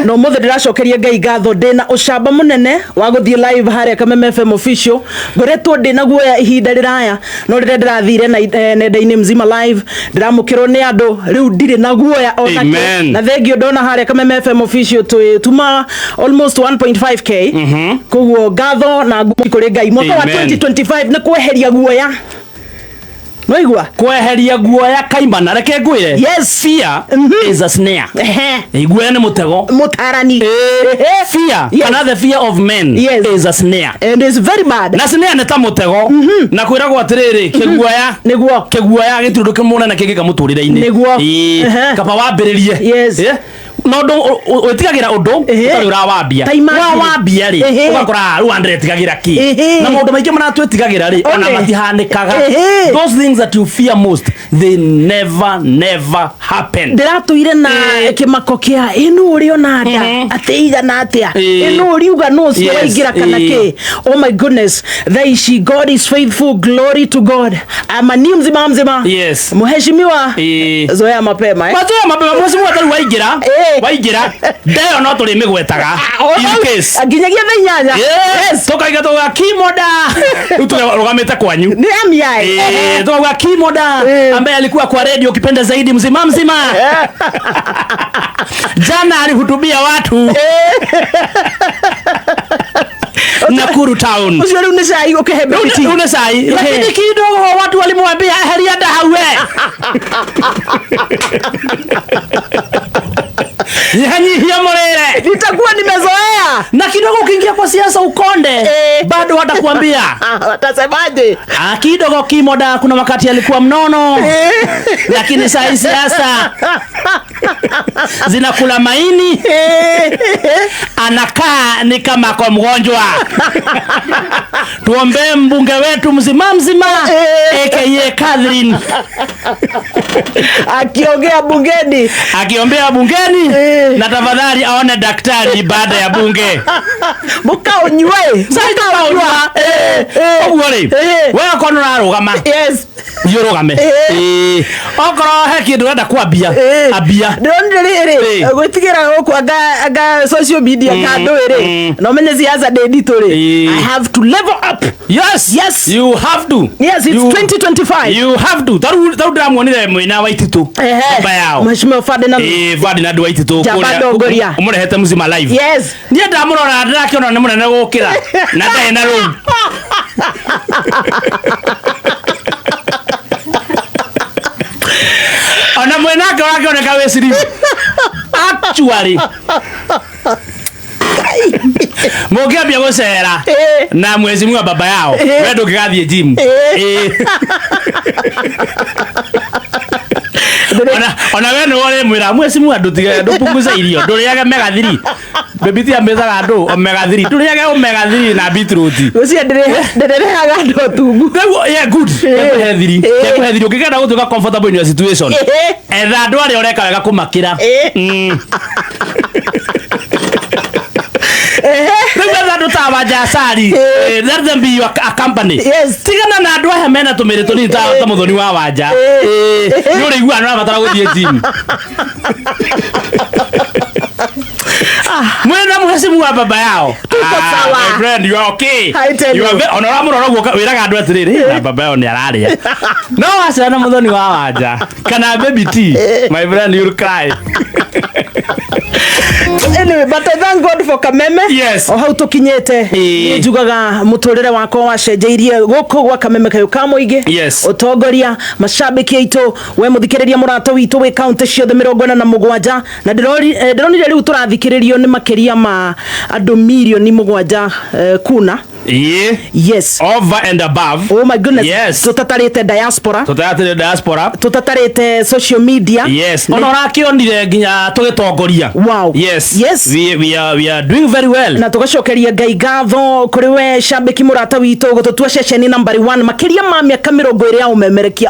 Na ũmũthĩ ndĩracokeria Ngai ngatho, ndĩna ũcamba mũnene wa gũthiĩ live harĩa Kameme FM official. Ngoretwo ndĩna guoya ihinda rĩraya, no rĩrĩa ndĩrathire na nenda-inĩ mzima live, ndĩramũkĩrwo nĩ andũ, rĩu ndirĩ na guoya ona kĩ. Amen. Na thengio ndona harĩa Kameme FM official twĩ tuma almost 1.5K. Koguo ngatho na ngumo kũrĩ Ngai. Mwaka wa Amen. 2025 nĩ kweheria guoya. Nĩwaigua? Kweheria guoya kaimana, reke ngwĩre. Yes. Fear is a snare. Guoya nĩ mũtego. Mũtarani. Fear kana the fear of men is a snare. And it's very bad. Na snare nĩ ta mũtego, na kwĩragwo atĩrĩrĩ, kĩguoya kĩguoya gĩtirĩ ũndũ kĩmũnene kĩngĩka mũtũrĩre-inĩ. Kaba wambĩrĩrie. Na ũndũ wĩtigagĩra ũndũ ũtarĩ ũrawambia. Ta imagine. Wawambia rĩ, ũgakora, "Ah, rĩu andĩretigagĩra kĩ?" Na maũndũ maingĩ maratwĩtigagĩra rĩ, ona One. matihanĩkaga. Those things that you fear most, they never never happen. Ndĩratũire na kĩmako kĩa ĩnũ ũrĩ ona nda atĩ igana atĩa, ĩnũ ũriuga nũ ũcio waingĩra kana kĩ. Oh my goodness, thaa ici God is faithful, glory to God. Ama ni mzima mzima. Mheshimiwa, zoea mapema, eh? Mazoea mapema, mheshimiwa, tarĩu waingĩra waingĩra ndeyo no tũrĩmĩgwetaga in case. Nginyagia thaa 8. Yes. Tukaiga tuga kimoda rĩu tũrũgamĩte kwanyu. Nĩ amiae. Tukauga kimoda ambaye alikuwa kwa radio ukipenda zaidi mzima mzima, jana alihutubia watu Nakuru town. Ũcio rĩu nĩ cai ũkĩhe Rĩu beti. Rĩu nĩ cai, lakini kidogo watu walimwambia, "Eheria nda hau we, nyihanyihia mũrĩre." Nitakuwa nimezoea. Na kidogo ukiingia kwa siasa ukonde, bado watakuambia. Watasemaje? "Ah, kidogo kimoda kuna wakati alikuwa mnono, lakini saa hii siasa zinakula maini, anakaa ni kama ako mgonjwa. Tuombee mbunge wetu mzima mzima, aka Catherine, Akiongea bungeni. Akiombea bungeni, na tafadhali aone daktari baada ya bunge." Mũkaũnyue. Sasa tukaũnyua. Ũguo rĩ, we okorwo nĩ ũrarũgama, thiĩ ũrũgame. Okorwo he kĩndũ ũrenda kwambia, ambia. Ndĩronire rĩrĩ gwĩtigĩra gũkũ anga social media kandũ rĩ, na ũmenye siasa ndĩ nditũ rĩ. I have to level up. Yes. You have to. Yes, it's 2025. You have to. Taru ndĩramuonire mwĩna Waititu, baba yao. Mheshimiwa Ferdinand. Ferdinand Waititu. Njamba ndongoria. Ũmũrehete mzima live. Niĩ ndamũrora ndĩrakĩona nĩ mũnene gũkĩra na ndarĩ na rũu. Ona mwenake ũrakĩoneka wĩ slim actually. Mũngĩambia gũcera na mheshimiwa baba yao, we ndũngĩgathiĩ gym. Ona we nĩwe ũrĩmwĩra, "Mheshimiwa, ndũtige ndũpunguze irio, ndũrĩage mega 3." Baby T amĩtaga andũ omega 3, ndũrĩage omega 3 na beetroot. Gũcia ndĩrĩrehaga andũ otungu. Rĩu, yeah, good. Kekũhe thiri, kekũhe thiri. Ũngĩkenda gũtuĩka comfortable in your situation, etha andũ arĩa ũreka wega kũmakĩra. Rĩu etha andũ ta Wanja Asari. Let them be your a company. Tigana na andũ aya mena tũmĩrĩ tũnini ta Mũthoni wa Wanja. Nĩ ũrĩiguaga nĩ ũrabatara gũthiĩ gym mwena mheshimiwa baba yao. Tuko sawa. My friend, you are okay. I tell You are you. ona ũramũrora ũguo wĩraga andũ atĩrĩrĩ, na baba yao nĩ ararĩa, no wacera na Mũthoni wa Wanja kana Baby T, my friend, you'll cry. Anyway, but I thank God for Kameme. O hau tũkinyĩte, nĩ njugaga mũtũrĩre wakwa wacenjeirie gũkũ gwa Kameme kayũ ka mũingĩ. Ũtongoria, macambĩki aitũ, we mũthikĩrĩria mũrata witũ wĩ kaũntĩ ciothe 47, na ndĩronire rĩu tũrathikĩrĩrio nĩ makĩria ma andũ mirioni 7 kuna. Yes. Over and above. Oh my goodness. Tũtatarĩte diaspora. Tũtatarĩte diaspora. Tũtatarĩte social media. Yes, ona ũrakĩonire nginya tũgĩtongoria. Yes, we are doing very well. Na tũgacokeria Ngai ngatho kũrĩ we cambĩki mũrata witũ gũtũtua ceceni nambari 1 makĩria ma mĩaka 20 ya ũmemerekia.